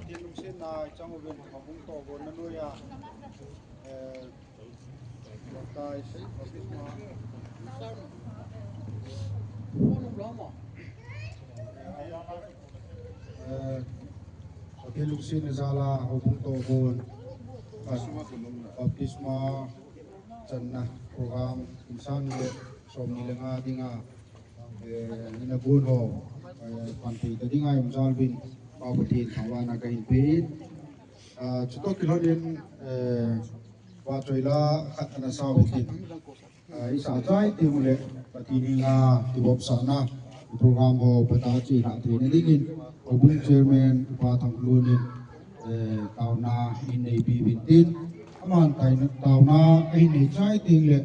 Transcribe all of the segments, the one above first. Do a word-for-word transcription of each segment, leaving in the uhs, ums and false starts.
Pathen lungsetna i chang uvin, houbung tohgon na noiya, eh, baptize, baptisma. Eh, Pathen lungsetna jal'a houbung tohgon, baptisma channa program, kum sang ni le som ni le nga dinga, eh, ina gon ho, eh, panpi ta dinga i um jal uvin, Pa Pathen thangvahna kahin pe in. Ah, chutoh kilhon in, eh, vahchoi la khat ana sa u hitin. Ah, i sa chai teng ule, Pathen henga kibopsahna program ho phatah a chelha theina dingin, houbung chairman, Upa Thangkhollun in, eh, taona in neipi uvin tin. Aman taina, taona ahin nei chai teng le,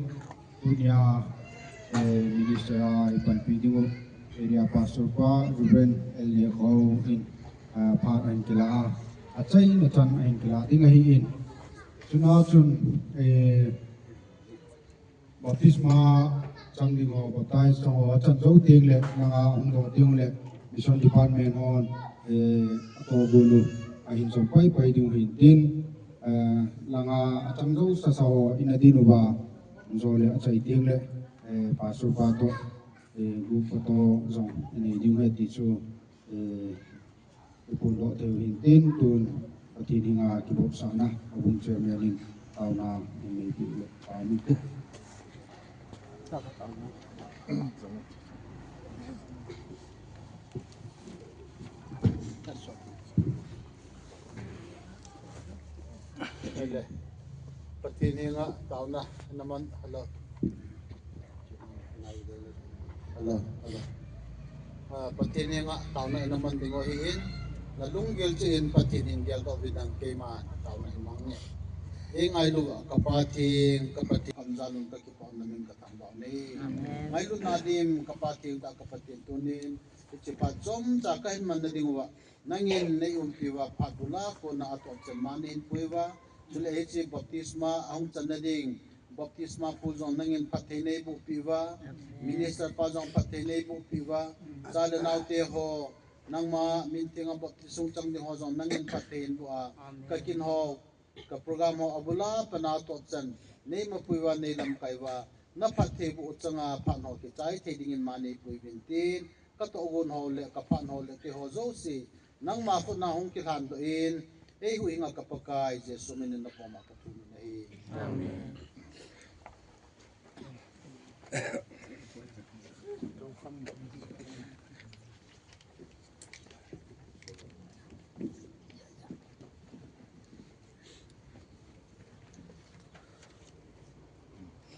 tunia, eh, minister a i panpi ding u, area pastor pa, Reverend L. Lekho in, ah, phat ahin kila a, achaina chan ahin kila ding ahi in. Chuna chun, eh, baptisma chang ding ho, baptize chang ho, achan jou teng le, langa hung doh teng le, mission department hon, eh, atohgon u ahin jom pai pai ding u ahin tin, eh, langa achang jou sasa ho ina din uva, jo le achai teng le, eh, pastor pa toh, eh, group photo jong inei ding u ahi ti chu, eh, i phondoh thei u ahin tin, tun Pathen henga kibopsahna, houbung chairman in taona in neipi le, amen. Pathen henga taona ina man, hello. Hello, hello. Ah, Pathen henga taona ina man ding u ahi in, na lunggel cheh in Pathen in geldoh uvin lang, keima taona imang e. Ei ngailu a ka Pathen, ka Pathen, kamjal un ka kipah un, na min ka thangvah un e. Amen. Ngailutna dim ka Pathen, ta ka Pathen, tunin hiche phat chomcha kahin manna ding uva, nangin nei umpi uva, phat bula kona atoh chan ma neihin pui uva, chule hiche baptisma ahung channa ding, baptisma pu jong nangin phatthei neiboh peh uva, amen, minister pa jong phatthei neiboh peh uva, cha le naote ho, nangma min tenga baptism chang ding ho jong nangin phatthei in boh a, amen, ka kin ho, ka program ho abula pat a atoh chan, neima pui uva, nei lamkai uva, na phatthei boh u changa phat ho kichai thei dingin ma neipui uvin tin, ka tohgon ho le, ka phat ho le, keiho jouse, nangma khut a hung kilhan doh in, ei huhhing a ka Pakai Jesu min in na koma ka thum in ahi. Amen.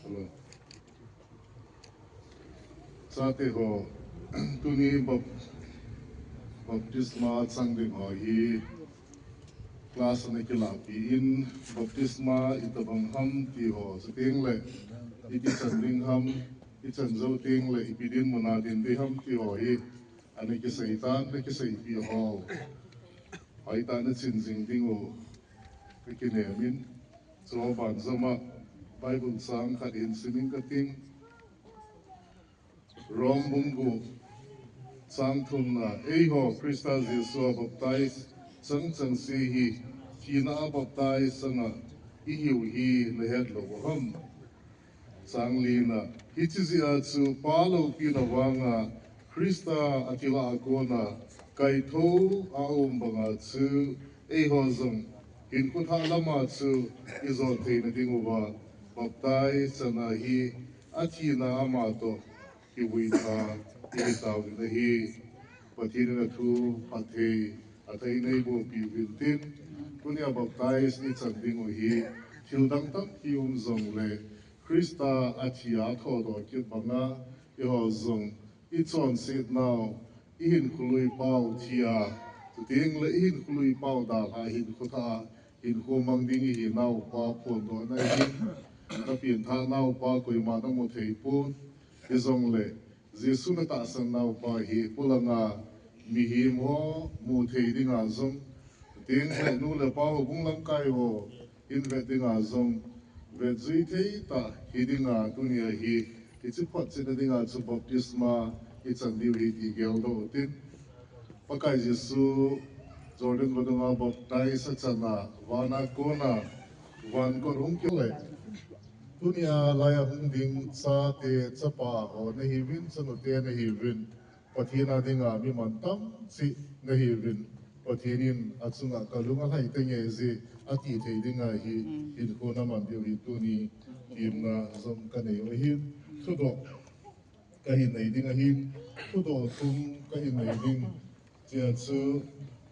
Hello. Chate ho, tuni bap-, baptisma chang ding ho hi class ana kilahpi in, baptisma itobang ham ti ho, chuteng le iti chan ding ham, ichan jou teng le ipi dinmun a din ding ham ti ho hi ana kisei tan, ana kiseipi ho, hoitah in ana chin jing diu ka kinem in, chuho banjom a Bible chang khat hin sim inge kating. Rom bung gup, chang thumna, eiho Christa Jesu a baptize chang chang se hi, thina a baptize chang a ihiu hi nahet lou u ham? Chang lina, hiche jeh a chu Pa loupina vanga Christa akilah a kona kaithou a um banga chu eiho jong hinkho thah lama chu ijon theina diuva baptize chang a hi athina ama toh kivui tha ihi tauvin ahi. Pathen in athu phatthei athei neiboh piuvin tin, tunia baptize ichan diu hi thil dang tampi um jongle Christa athi a athodoh kit banga eiho jong ichonset nau, ihinkho lui pau thi a, chuteng le ihinkho lui pau dalha hinkho thah a hinkho mang ding ihi nau pa phondohna ahin, napenthah nau pa koima namu thei pon, hijongle Jesu natahsan nau pa hi polanga mihem ho mu thei dinga jong, chuteng le nu le pa houbung lamkai ho in vet dinga jong, vetjui thei tah hi dinga tunia hi, hiche photchetna dinga chu baptisma ichan diu hi ti geldoh utin. Pakai Jesu Jordan vadunga baptize achan a, vana kona, van kot hung kile. Tunia laia hung ding chate, chapa ho nahiuvin, chanute nahiuvin. Pathen a dinga mi mantam cheh nahiuvin. Pathen in achunga kalung alhai tenge ji ati thei dinga hi, mm, hinkho naman diu hi tuni themna jong kanei u ahi. Thudoh kahin nei ding ahin, thudoh thum kahin nei ding. Chea chu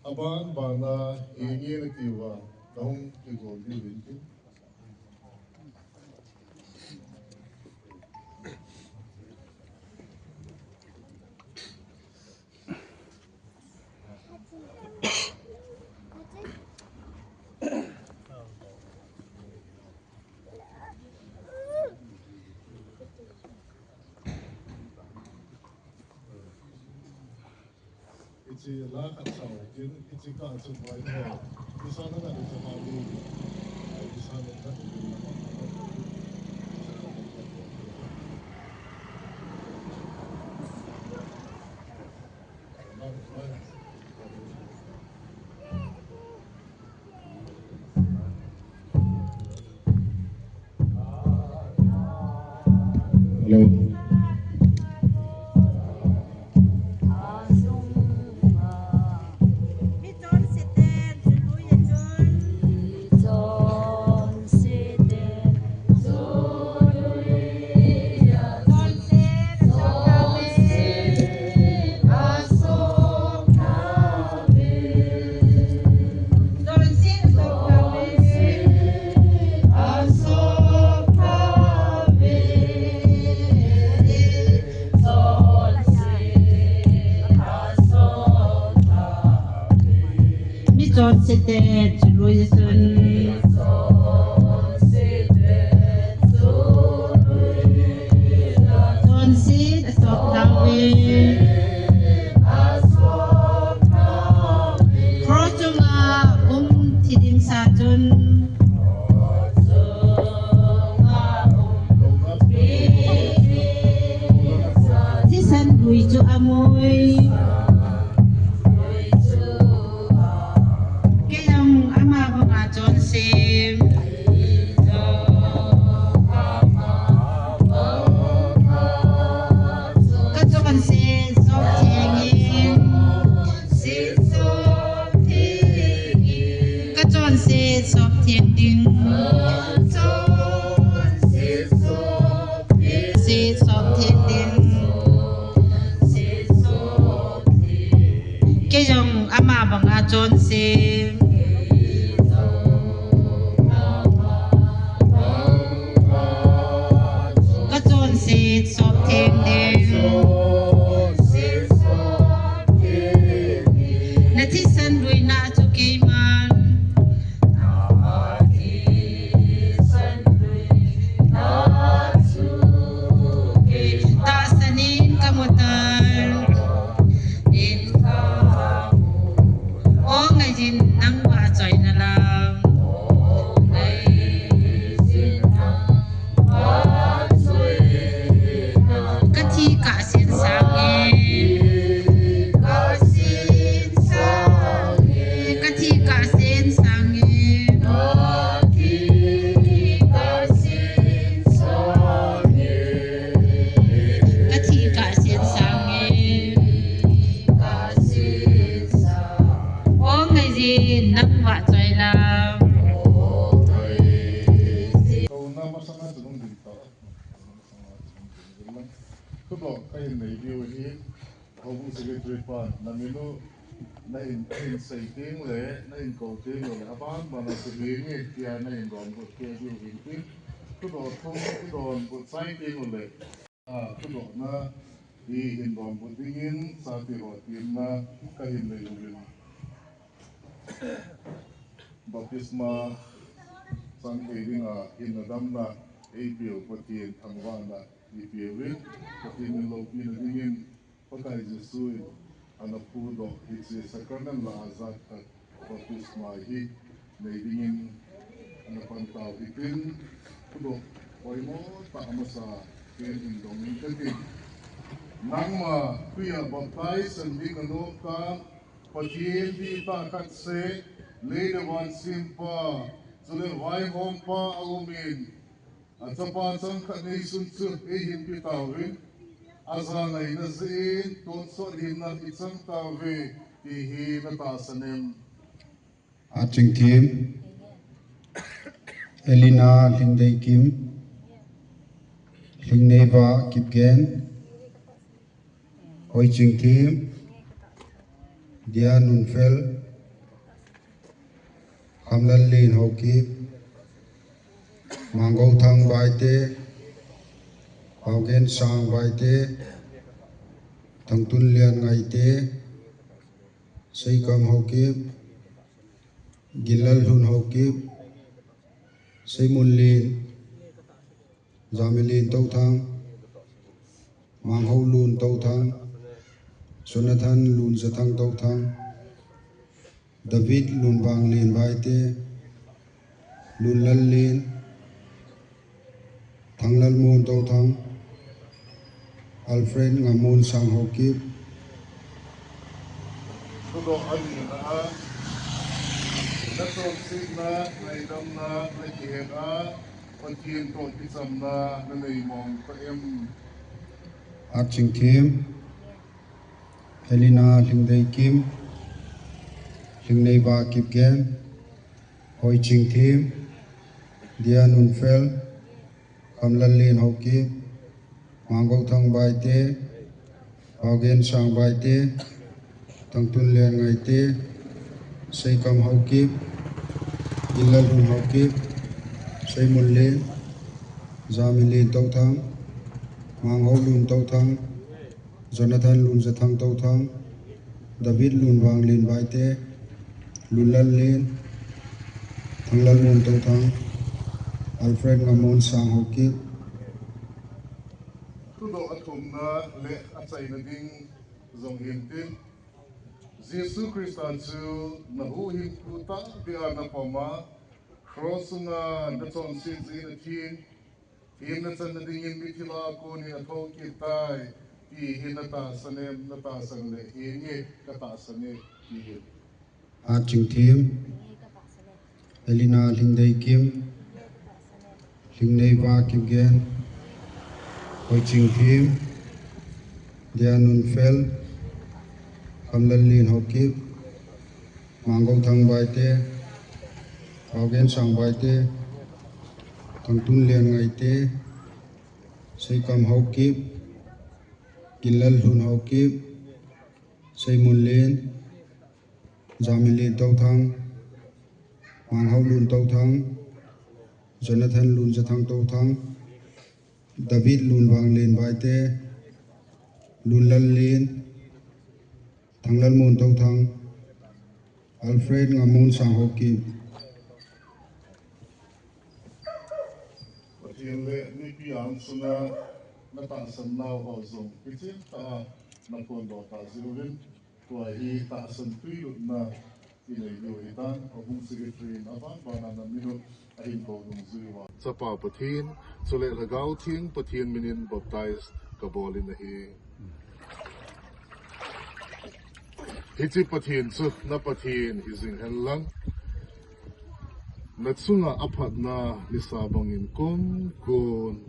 aban bana, inge nati uva, kahung kigol diu hin tin. Hiche la khat sao tin, hiche ka chu bai ho. Isa na na de cha ma ni. Isa na na de na. Hello. Mi chonset te chu lui sun. Chonset asop tauve. Cross chunga um thi ding sa chun. Thisan lui chu amui. Kei jong ama banga chonse. Ka chonse sop theng in. Ka chonse sop theng ding. Se sop theng ding. Kei jong ama banga chonse. Ka chonse sop theng ding. Na thisan luina chu keiman. Tahsan in ka mu tan. O ngaiyin nang vahchoina lam. Ka thi kahsen sange. Ka thi kahsen sange. Ka thi kahsen sange. O ngaiyin nang vahchoi lam. Thudoh kahin nei diu ahi, Houbung Secretary pa, na min u, na hin, na hin sei teng le, na hin kou teng le, aban bana chu hi nge tia na hin donbut kei diu hin tin. Thudoh thum i donbut chai teng le, a, thudohna hi hin donbut dingin, chate ho themna kahin nei uvin. Baptisma chang thei dinga hinna damna eipeu Pathen thangvahna ipeuvin, Pathen min loupina dingin Pakai Jesu in ana phudoh hiche sacrament lah a jat khat baptisma hi nei dingin ana pan tau hitin, phudoh poimo tah masa ken hin dong in katin. Nangma tui a baptize san ding nanom tam, Pathen dihtah khat seh, lei le van sempa, chule vaihompa aumin, achapa changkhat neisun chu eihin pe tauvin, ajangaina jeh in tonsot hinna ichang tauve, ti hi natahsan em? Hatchingthem, Elina Lhingdeikim, Lhingneiva Kipgen, Hoichingthem, Dia Nunfel, Khamlallen Haokip, Manggouthang Baite, Paogensang Baite, Thangtunlian Ngaite, Seikam Haokip, Ginlallhun Haokip, Seimunlen, Jamilen Touthang, Manghoulun Touthang, Jonathan Lunjathang Touthang, David Lunvanglen Baite, Lunlallen, Thanglalmon Touthang, Alfred Ngamonsang Haokip. Thudoh anina a, nachonsetna, ngaidamna, nakihet a, Pathen toh kichamna nanei mong ta em? Hatchingthem, Elina Lhingdeikim, Lhingneiva Kipgen, Hoichingthem, Dia Nunfel, Khamlallen Haokip, Manggouthang Baite, Paogensang Baite, Thangtunlian Ngaite, Seikam Haokip, Ginlallhun Haokip, Seimunlen, Jamilen Touthang, Manghoulun Touthang, Jonathan Lunjathang Touthang, David Lunvanglen Baite, Lunlallen, Thanglalmon Touthang, Alfred Ngamonsang Haokip. Thudoh athumna le achaina ding jong hintin, Jesu Christa chu nahuhhingpu tahbeh a napom a, cross sunga nachonset jeh in athin, hinna channa dingin mithi lah a konin athou kit tai, ti hi natahsan em? Natahsan leh henge, katahsan e, ti hi. Hatchingthem, Elina Lhingdeikim, Lhingneiva Kipgen, Hoichingthem, Dia Nunfel, Khamlallen Haokip, Manggouthang Baite, Paogensang Baite, Thangtunlian Ngaite, Seikam Haokip, Ginlallhun Haokip, Seimunlen, Jamilen Touthang, Manghoulun Touthang, Jonathan Lunjathang Touthang, David Lunvanglen Baite, Lunlallen, Thanglalmon Touthang, Alfred Ngamonsang Haokip. Pathen le mipi angsunga natahsan nau ho jong kichentah a naphondoh tah jeh uvin, tua hi tahsan twi lutna inei diu ahitan, ahung secretary in aban bana namin u ahin kou dungjui uva. Chapa Pathen, chule Lhagao Theng Pathen minin baptize kabolin ahi. Hiche Pathen chu na Pathen hijing henlang, nachunga aphatna nisa bangin kumkon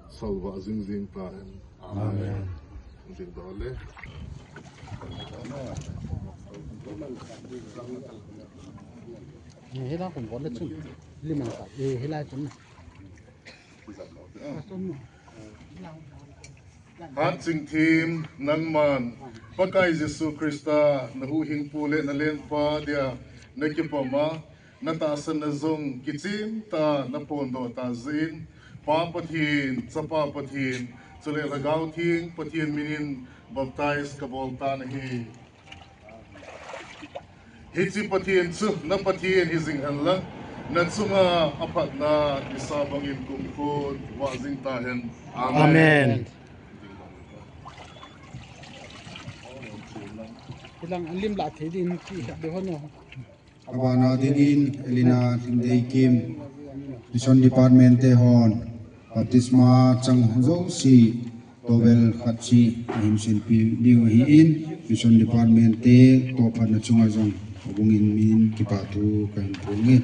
salvah jingjing tahen. Amen. Amen. Ding dole. Hila kum bol le chun. Liman ta. Hila chun. Hatchingthem, nangman Pakai Jesu Christa nahuhhingpu le nalengpa dia nakipom a, natahsanna jong kichentah a naphondoh tah jeh in, Pa Pathen, Chapa Pathen, chule Lhagao Theng Pathen minin baptize kabol tan ahi. Hiche Pathen chu na Pathen hijing henlang, nachunga aphatna nisa bangin kumkon vah jing tahen. Amen. Amen. Hilang alim la thei din ti khat de hono. Abana dingin Elina Lhingdeikim, Mission Department te hon, Baptisma chang jouse, Towel khat cheh ahin silpeh diu ahin, Mission Department te toh phatna chunga jong abung in min kipathu kahin phong e.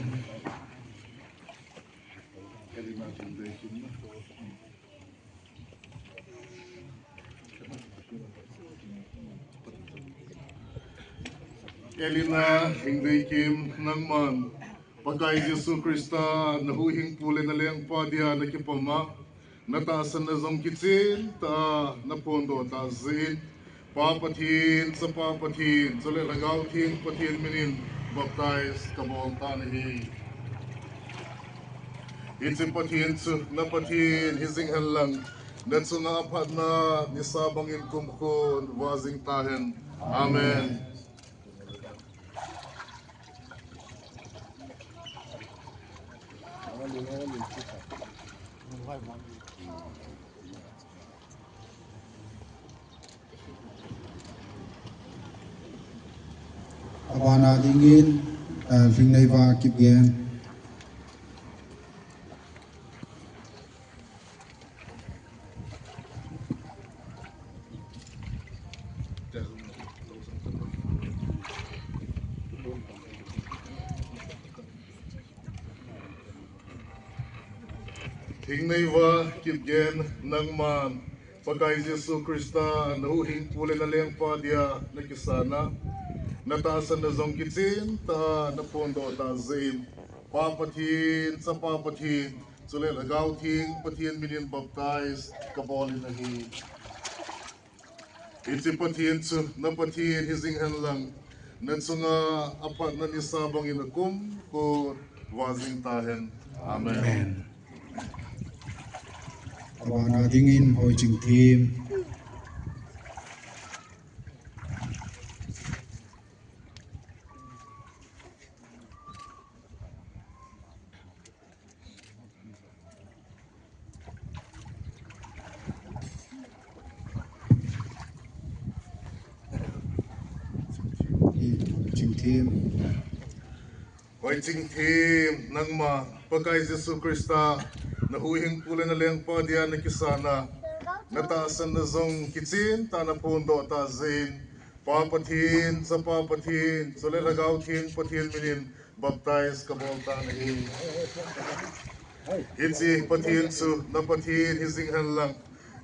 Elina Hingdeikim, nangman Pakai Jesu Christa nahuhhingpu le nalengpa dia nakipom a, natahsanna jong kichen tah a naphondoh tah jeh in, Pa Pathen, Chapa Pathen, chule Lhagao Theng Pathen minin baptize kabol tan ahi. Hiche Pathen chu na Pathen hijing hen lang, nachunga aphatna nisa bangin kumkhun vah jing tahen. Amen. Abana dingin, eh, Lhingneiva Kipgen. Lhingneiva Kipgen, nangman Pakai Jesu Christa nahuhhingpu le nalengpa dia nakisan a, natahsanna jong kichen tah a naphondoh tah jeh in, Pa Pathen, Chapa Pathen, chule Lhagao Theng Pathen minin baptize kabol in ahi. Hiche Pathen chu na Pathen hijing hen lang, nachunga aphatna nisa bangin akumkhun vah jing tahen. Amen. Amen. Abana dingin Hoiching team. Hoiching team. Hoiching team, nangma Pakai Jesu Christa nahuhhingpu le nalengpa dia nakisan a, natahsanna jong kichen tah a naphondoh tah jeh in, Pa Pathen, Chapa Pathen, chule Lhagao Theng Pathen minin baptize kabol tan ahi. Hiche Pathen chu na Pathen hijing hen lang,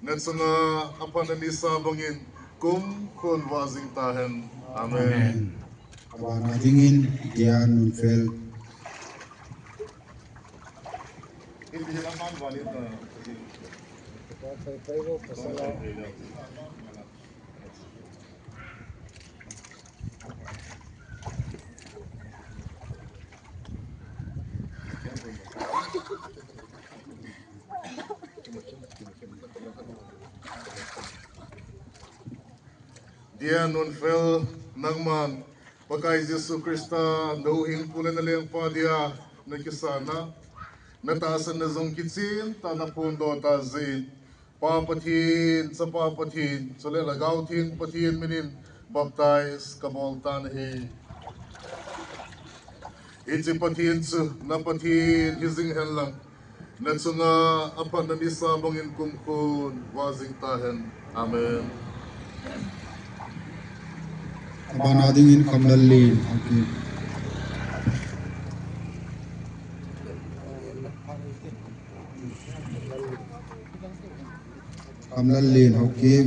nachunga aphatna nisa bangin kumkhun vah jing tahen. Amen. Amen. Abana dingin Dian Nunfel. Dia Nunfel, nangman Pakai Jesu Christa nahuhhingpu le nalengpa dia nakisan a, natahsanna jong kichen tah a naphondoh tah jeh in, Pa Pathen, Chapa Pathen, chule Lhagao Theng Pathen minin baptize kabol tan ahi. Hiche Pathen chu na Pathen hijing hen lang, nachunga aphatna nisa bangin kumkhun vah jing tahen. Amen. Abana dingin Khamlallen. Okay. Khamlallen, okay.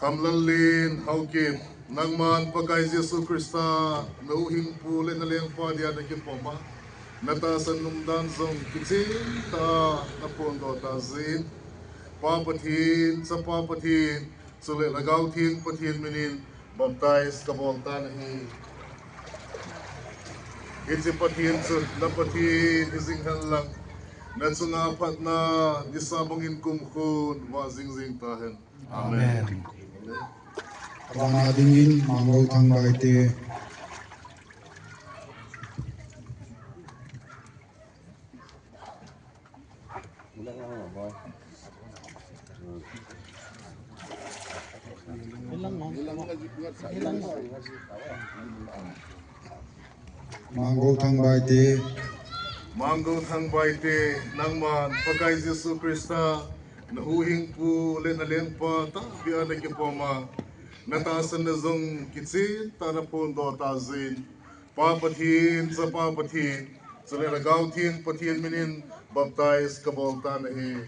Khamlallen Haokip, nangman Pakai Jesu Christa nahuhhingpu le nalengpa dia nakipom a, natahsan umdan jong kichen tah a naphondoh tah jeh in, Pa Pathen, Chapa Pathen, chule Lhagao Theng Pathen minin baptize kabol tan ahi. Hiche Pathen chu na Pathen hijing hen lang, nachunga aphatna nisa bangin kumkhun vah jing jing tahen. Amen. Amen. Abana dingin Mangol Thangbai te. Manggol Thang Baite. Manggol Thang Baite, nangman Pakai Jesu Christa, na huhhingpu le na lengpa tahbeh a na kipom a, na tahsan na jong kichen tah a na phondoh tah jeh in, Pa Pathen, Chapa Pathen, chule Lhagao Theng Pathen min in baptize ka bol tan ahi.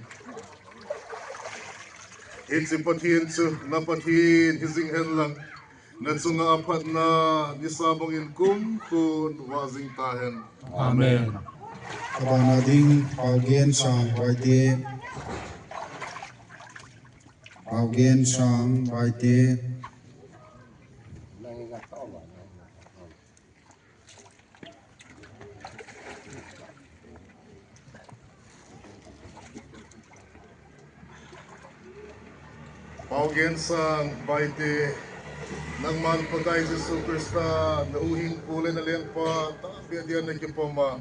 Hiche Pathen chu na Pathen hi jing hen lang, na chunga aphatna nisa bang in kumkhun vah jing ta hen. Amen. Amen. Abana ding, Paogen Sang Baite. Paogen Sang Baite. Paogen Sang Baite, nangman Pakai Jesu Christa, na huhhingpu le na lengpa tahbeh a dia na kipom a,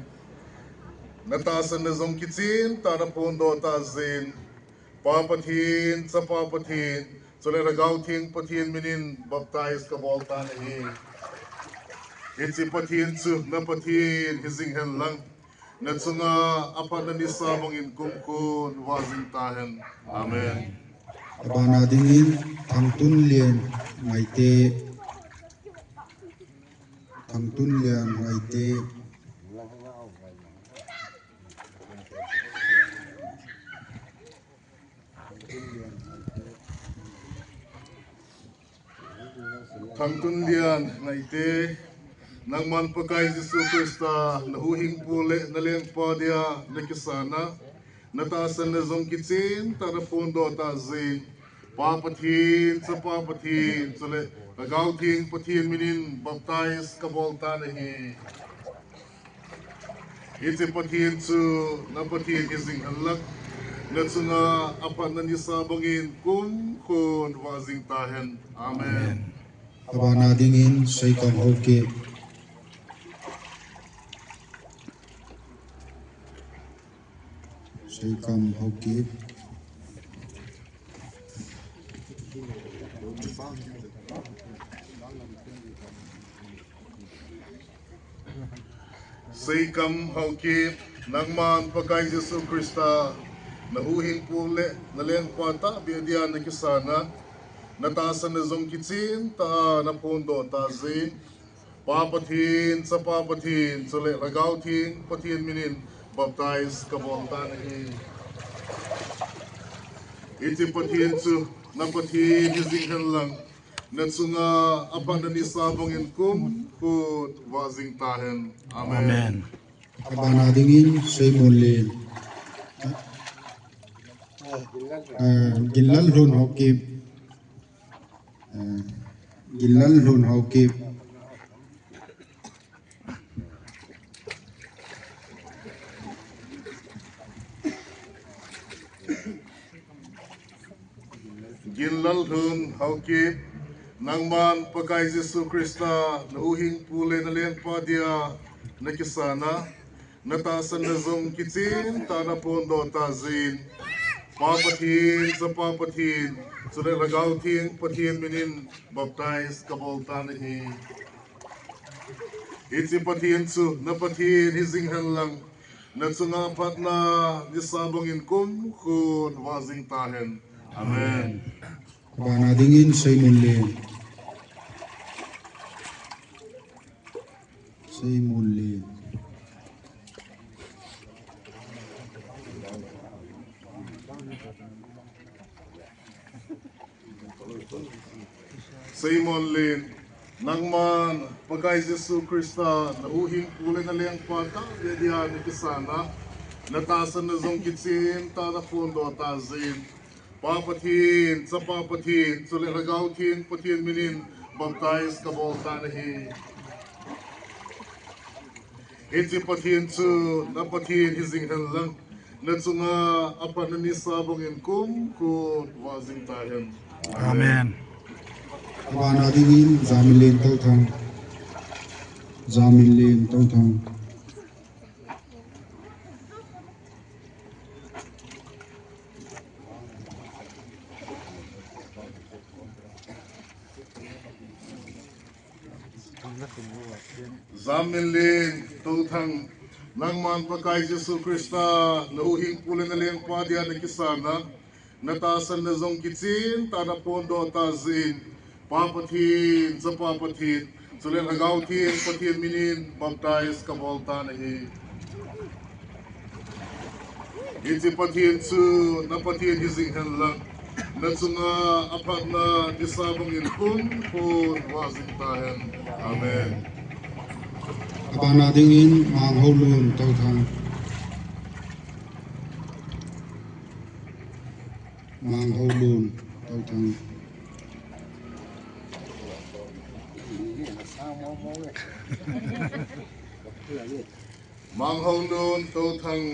na tahsan na jong kichen tah a na phondoh tah jeh in, Pa Pathen, Chapa Pathen, chule Lhagao Theng Pathen min in baptize ka bol tan ahi. Hiche Pathen chu na Pathen hi jing hen lang, na chunga aphatna nisa bang in kumkhun vah jing ta hen. Amen. Abana ding in Thangtunlian Ngaite. Thangtunlian Ngaite. Thangtunlian Ngaite, nangman Pakai Jesu Christa, na huhhingpu le na lengpa dia na kisan a, na tahsan na jong kichen tah a na phondoh tah jeh in, Pa Pathen, Chapa Pathen, chule Lhagao Theng Pathen min in baptize ka bol tan ahi. Hiche Pathen chu na Pathen hi jing hen lang, na chunga aphatna nisa bang in kumkhun vah jing ta hen. Amen. Amen. Abana ding in Seikam Haokip. Seikam Haokip. Seikam Haokip, nangman Pakai Jesu Christa, na huhhingpu le na lengpa tahbeh a dia na kisan a, na tahsan na jong kichen tah a na phondoh tah jeh in, Pa Pathen, Chapa Pathen, chule Lhagao Theng Pathen min in baptize ka bol tan ahi. Hiche Pathen chu na Pathen hi jing hen lang, na chunga aphatna nisa bang in kumkhun vah jing ta hen. Amen. Amen. Abana ding in Seimonlen. Eh, Ginlallhun Haokip. Eh, Ginlallhun Haokip. Ginlallhun Haokip, nangman Pakai Jesu Christa, na huhhingpu le na lengpa dia na kisan a, na tahsan na jong kichen tah a na phondoh tah jeh in, Pa Pathen, Chapa Pathen, chule Lhagao Theng Pathen min in baptize ka bol tan ahi. Hiche Pathen chu na Pathen hi jing hen lang, na chunga aphatna nisa bang in kumkhun vah jing ta hen. Amen. Abana ding in Seimonlen. Seimonlen. Seimonlen, nangman Pakai Jesu Christa, na huhhingpu le na lengpa tahbeh a dia na kisan a, na tahsan na jong kichen tah a na phondoh tah jeh in, Pa Pathen, Chapa Pathen, chule Lhagao Theng Pathen min in baptize ka bol tan ahi. Hiche Pathen chu na Pathen hi jing hen lang, na chunga aphatna nisa bang in kumkhun vah jing ta hen. Amen. Amen. Abana ding in Jaminlen Touthang. Jaminlen Touthang. Jamminlen Touthang, nangman Pakai Jesu Christa, na huhhingpu le na lengpa dia na kisana, na tahsanna jong kichentah a na phondoh tah jeh in, Pa Pathen, Chapa Pathen, chule Lhagao Theng Pathen minin baptize ka bol tan ahi. Hiche Pathen chu na Pathen hi jing hen lang, na chunga aphatna nisa bangin kumkhun vah jing tahen. Amen. Abana dingin Manghoulun Touthang. Manghoulun Touthang. Manghoulun Touthang,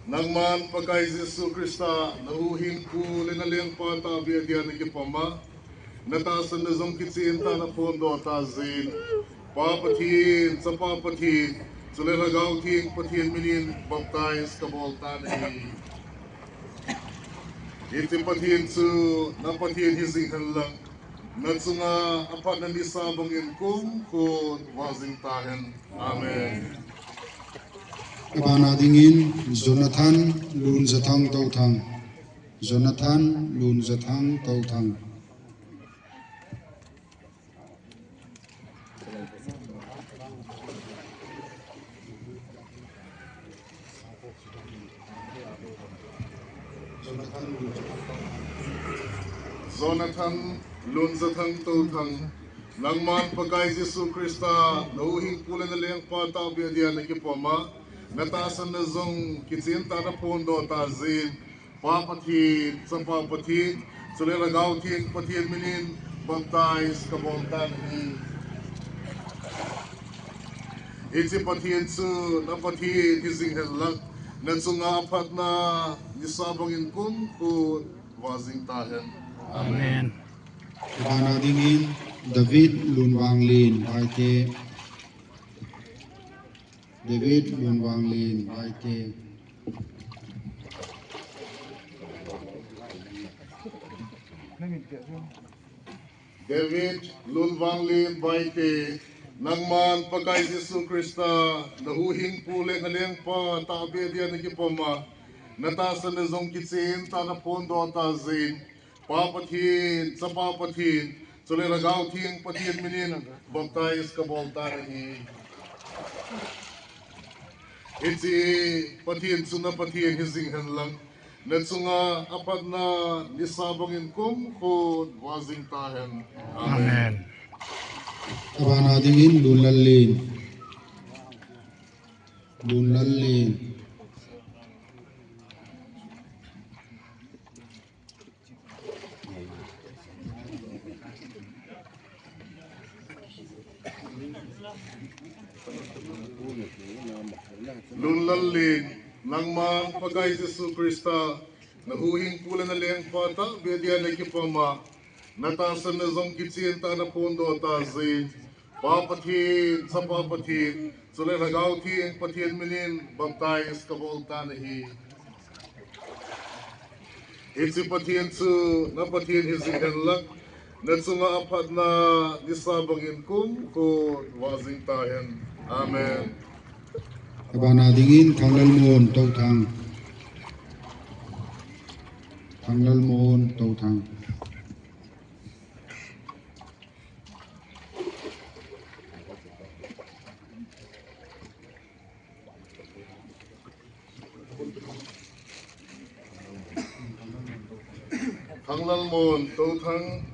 nangman Pakai Jesu Christa, na huhhingpu le na lengpa tahbeh dia na kipom a, na tahsanna jong kichentah a na phondoh tah jeh in, Pa Pathen, Chapa Pathen, chule Lhagao Theng Pathen minin baptize ka bol tan ahi. Hiche Pathen chu na Pathen hi jing hen lang, na chunga aphatna nisa bangin kumkhun vah jing tahen. Amen. Abana dingin Jonathan Lunjathang Touthang. Jonathan Lunjathang Touthang. Jonathan Lunjathang Touthang, nangman Pakai Jesu Christa, na huhhingpu le na lengpa tahbeh dia na kipom a, na tahsanna jong kichentah a na phondoh tah jeh in, Pa Pathen, Chapa Pathen, chule Lhagao Theng Pathen minin baptize ka bol tan ahi. Hiche Pathen chu na Pathen hi jing hen lang, na chunga aphatna nisa bangin kumkhun vah jing tahen. Amen. Abana dingin David Lunvanglin Baite. David Lunvanglin Baite. David Lunvanglin Baite, nangman Pakai Jesu Christa, na huhhingpu le na lengpa tahbeh dia na kipom a, na tahsanna jong kichentah a na phondoh tah jeh in, Pa Pathen, Chapa Pathen, chule Lhagao Theng Pathen minin baptize ka bol tan ahi. Hiche Pathen chu na Pathen hi jing hen lang, na chunga aphatna nisa bangin kumkhun vah jing tahen. Amen. Amen. Abana dingin Lunlallin. Lunlallin. Lunlallin, nangman Pakai Jesu Christa, na huhhingpu le na lengpa tahbeh dia na kipom a, na tahsanna jong kichentah a na phondoh tah jeh in, Pa Pathen, Chapa Pathen, chule Lhagao Theng Pathen minin baptize ka bol tan ahi. Hiche Pathen chu na Pathen hi jing hen lang, na chunga aphatna nisa bangin kumkhun vah jing tahen. Amen. Abana dingin Thanglalmun Touthang. Thanglalmun Touthang. Thanglalmun Touthang,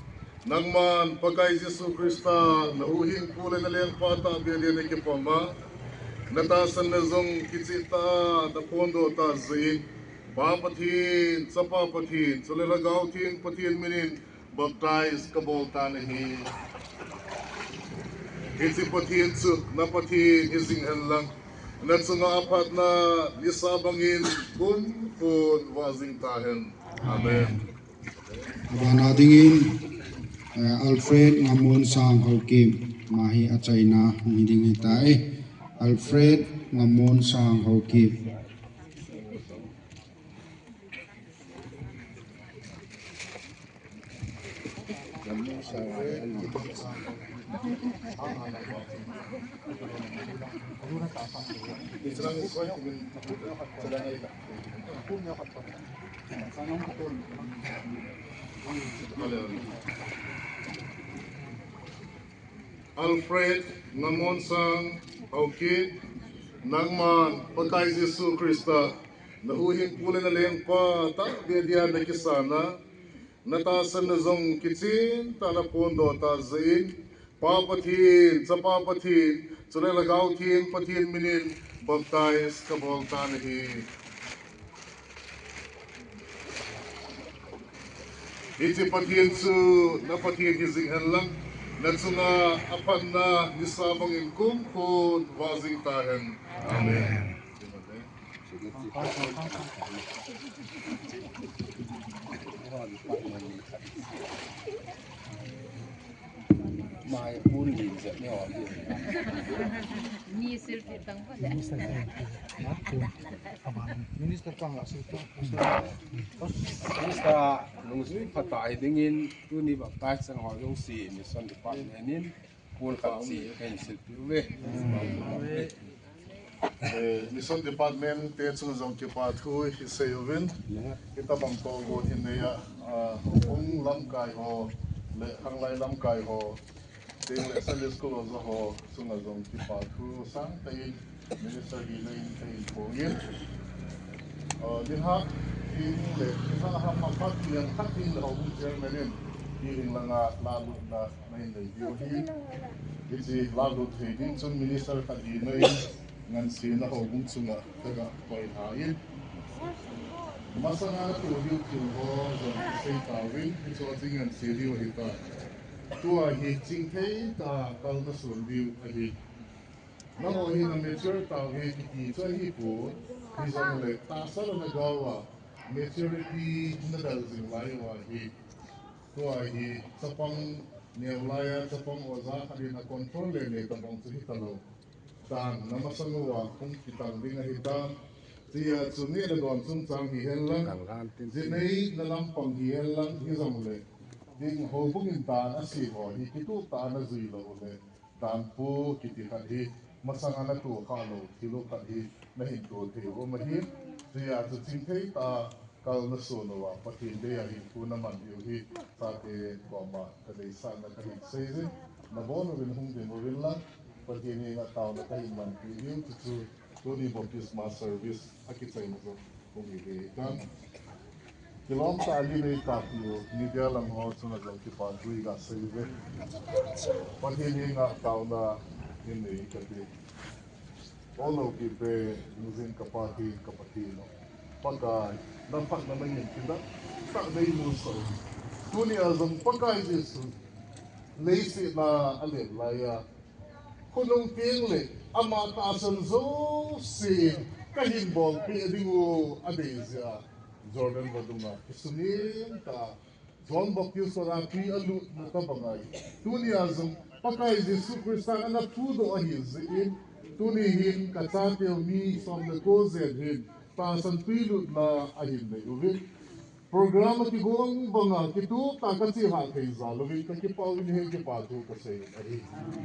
nangman Pakai Jesu Christa, na huhhingpu le na lengpa tahbeh dia na kipom a, na tahsanna jong kichentah a na phondoh tah jeh in, Pa Pathen, Chapa Pathen, chule Lhagao Theng Pathen minin baptize ka bol tan ahi. Hiche Pathen chu na Pathen hi jing hen lang, na chunga aphatna nisa bangin kumkhun vah jing tahen. Amen. Abana dingin, eh, Alfred Ngamonsang Haokip, ama hi achaina hung hi ding ahitai. Alfred Ngamonsang Haokip. Alfred Ngamonsang Haokip, nangman Pakai Jesu Christa, na huhhingpu le na lengpa tahbeh dia na kisana, na tahsanna jong kichentah a na phondoh tah jeh in, Pa Pathen, Chapa Pathen, chule Lhagao Theng Pathen minin baptize ka bol tan ahi. Hiche Pathen chu na Pathen hi jing hen lang, na chunga aphatna nisa bangin kumkhun vah jing tahen. Amen. Mai pun din jep ni ho. Ni selfie tang pa le. Minister tang la selfie. Minister lungsi phatah dingin tuni baptize sang ho jong si mission department in pun khat si kahin selfie uve. Eh, Mission Department te chunga jong kipa thu hi sei uvin. Hitabang tohgon hi nei a, ah, Houbung lamkai ho, le Khanglai lamkai ho, teng le Sunday School oja ho chunga jong kipa thu sangtah in Minister hina in kahin phong in. Ah, dinga, tin le, dinga ham a pat yang khat in le Houbung Chairman in, hi ding langa lalutna Mai nei diu hi, hiche lalut thei ding chun minister khat hina in ngansena houbung chunga kaga koi lha in. Masanga natoh diu thil ho jong sei tauvin, hichu ching nganse diu ahitai. Tua hi chingthei tah a kal nason diu ahi. Nangho hi na mature tauve kiti chu ahipoi, hijongle tahsa le lhagao a maturity nadel jing lai uva hi. Tua hi chapang neo laiya, chapang oja khat in a control le nei tabang chu hitalou. Dan na masang uva hung kitang ding ahitan. Tia chu neh le don chungchang hihen lang, ji neina lampang hihen lang, hijongle ding houbung in dan asem ho hi kituh tah a najui lou le, danpu kiti khat hi masanga natoh kha lou thil u khat hi nahin toh thei u ahi. Tia chu chingthei tah a kal nason uva Pathen deija hinkho naman diu hi chate koma kadeisahna kahin sei jin, nabon uvin hung ding uvin lang, Pathen henga taona kahin manpi diu, chuchu tuni baptisma service akichaina jong hung hi ve tan. Kilom tah a lim ei kap u media lang ho chunga jong kipa thu iga sei uve. Pathen henga taona hin nei kati. Ol loupi pen, nujin ka Pathen, ka Pathen o. Pakai, na phatna nangin kidah tah nei musah. Tunia jong Pakai Jesu, leiset a alen laiya, khonung teng le ama tahsan jouse kahin bolpeh ding u adei jeh a, Jordan vadung a kisumil tah a John Baptist koma tui alutna tabang ahi. Tunia jong Pakai Jesu Christa ana phudoh ahi jeh in, tuni hin kachateu mi som le ko jen hin tahsan tui lutna ahin nei uvin. Program akigong banga kituh tah a kache hah thei jal uvin kakipah uvin, hiche kipa thu kasei ahi.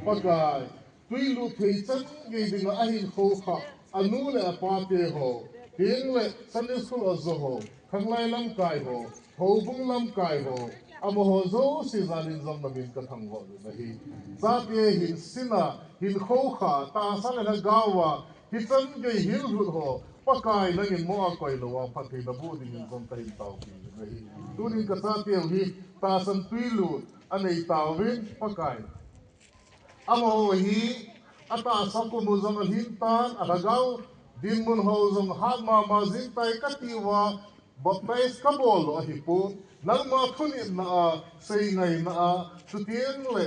Pakai, tui lut thei chan gei dinga ahin khoukhah anu le apa te ho, teng le Sunday school oja ho, khanglai lamkai ho, houbung lamkai ho, amaho jouse jal in jong namin kathangvah uvin ahi. Chate hin sin a, hin khoukhah, tahsa le lhagao a, hichan gei hil lhut ho, Pakai nangin mo a koi lou a phatthei naboh dingin jong kahin taopi uvin ahi. Tunin kachateu hi tahsan tui lut anei tauvin, Pakai. Amaho hi atahsa kum u jong alhin tan, alhagao dinmun ho jong hat mama jing tai kati uva, baptize kabol u ahipon, nangma thunitna a, seingaina a, chuteng le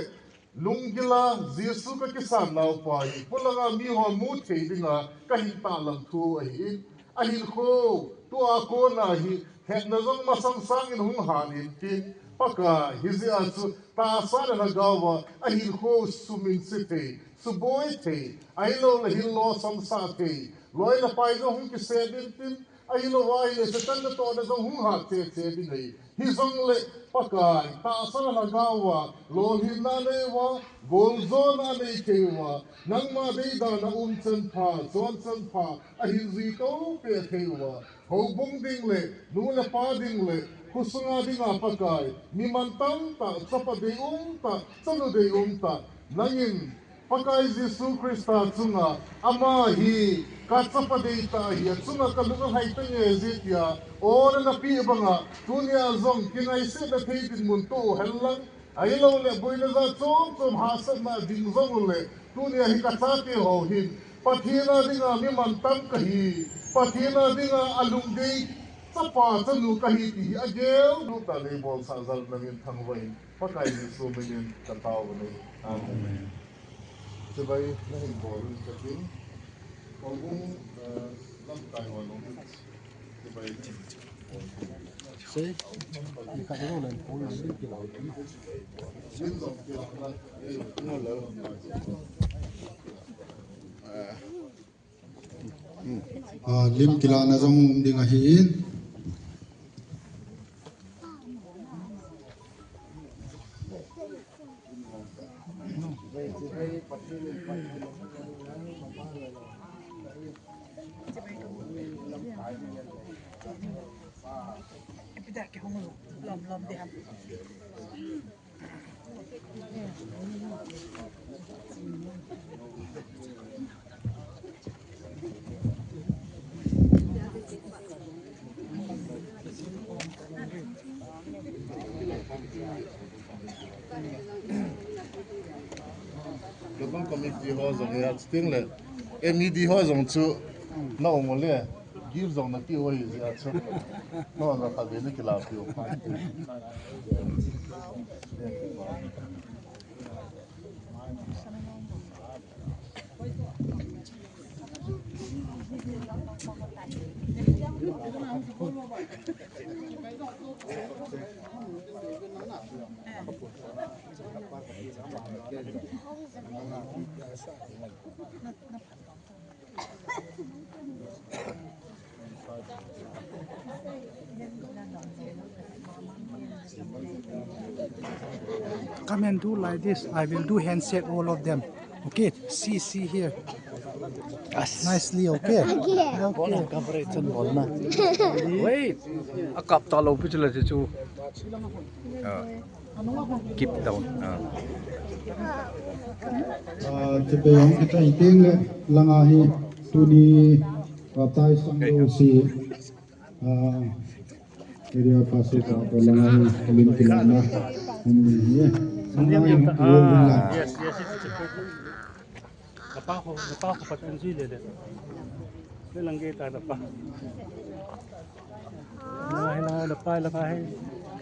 lunggil a Jesu kakisan naupa hi polanga miho mu thei dinga kahin tahlang thu ahin, ahinkho tua kona hi hetna jong masang sangin hung han intin, Pakai, hijeh a chu tahsa le lhagao a ahinkho suminse thei, suboi thei, ahilouleh hin losam sah thei, loi le pai jong hung kisem intin, Ahilou ahile Satan natohna jong hung hat cheh cheh ding ahi. Hijongle Pakai, tahsa lhagao a, lolhinna nei uva, goljona nei thei uva, nangma deidan a umchan pha, jonchan pha, ahin jui to peh thei uva, houbung ding le, nu le pa ding le, khosunga dinga Pakai, mi mantam tah, chapa deium tah, chanu deium tah, nangin Pakai Jesu Christa chunga, ama hi kachapa deitah ahi, achunga kalung alhai tange jeh tia, ol ana peh banga, tunia jong kingaisena thei dinmun toh hen lang, ahilouleh boina jat chom chom hahsatna ding jong uleh, tunia hi kachate ho hin, Pathen a dinga mi mantam kahi, Pathen a dinga alungdei chapa chanu kahi ti hi agel lutna nei bolsah jal nangin thangvah in. Pakai Jesu minin katao uve. Amen. Chibai nahin bol in katin. Houbung, eh, lamkai ho nung. Chibai. Sei. Ni ka ro len ko len ni ki lau. Lim jong ki lau na. Eh, no lau. Ah. Ah, lim kilahna jong um ding ahin. Local committee ho jong ya ting le, M E D ho jong chu na ong le, give jong na ti ho hi ya chu. No na ka be ni kila pi o. Come and do like this. I will do handshake all of them. Okay, see, see here. Yes. Nicely, okay? Okay. Wait. A kap ta lo pi chu la chu. Ah. Keep down. Ah. Ah, te pe hong kita iting le langa hi tuni baptize sang lo si. Ah, area pastor ka ko langa hi lim kilahna. Hmm, yeah. Langa hi, ah, yes, yes, yes. Napa ko, napa ko patan jui le le. Le lang ge ta napa. Lang ai, lang ai, napa, lang ai.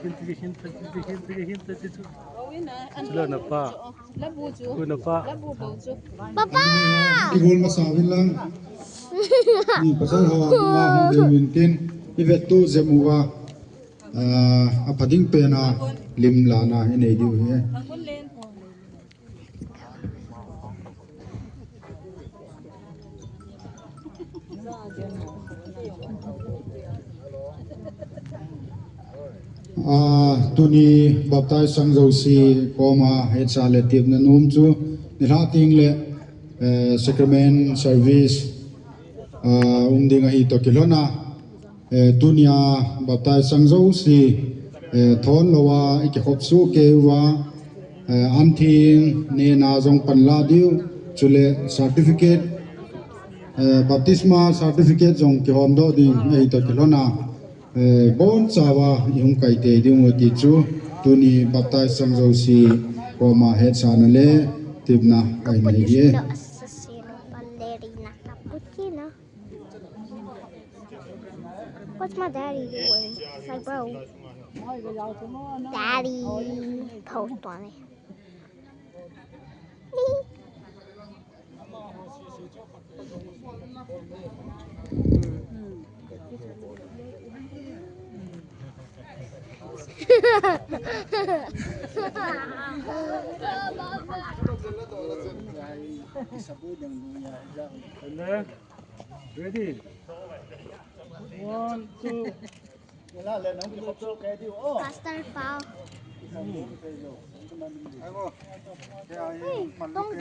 Hin ti, hin ti, hin ti, hin ti, hin ti. Sila napa. Labu chu. Ku napa. Labu bo chu. Papa! Kibol masa uvin lang. Ni pasal hawa, ma hong ding min tin. I vet tu jep uva. Ah, a pha ding pen a lim lahna i nei diu hi. Ah, tuni baptize sang jouse koma hetsa le tepna nom chu nilhah teng le, eh, sacrament service, ah, um ding ahi toh kilhon a, eh, tunia baptize sang jouse, eh, thon lou a i kikhop soh kei uva, eh, an theng nena jong pan la diu, chule certificate, eh, baptisma certificate jong kihom doh ding ahi toh kilhon a, eh, bonchauva i hung kai tei diu ti chu tuni baptize sang jouse koma hetsahna le tepna ka nei e. What's my daddy doing? Like, bro. Daddy. Post on it. Ready? Pastor Pau. Hey, don't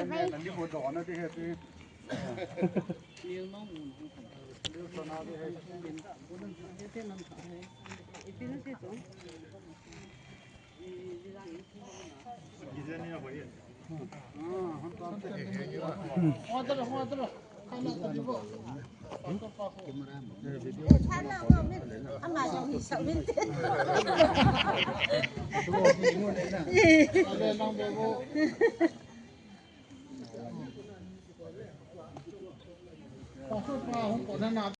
wait.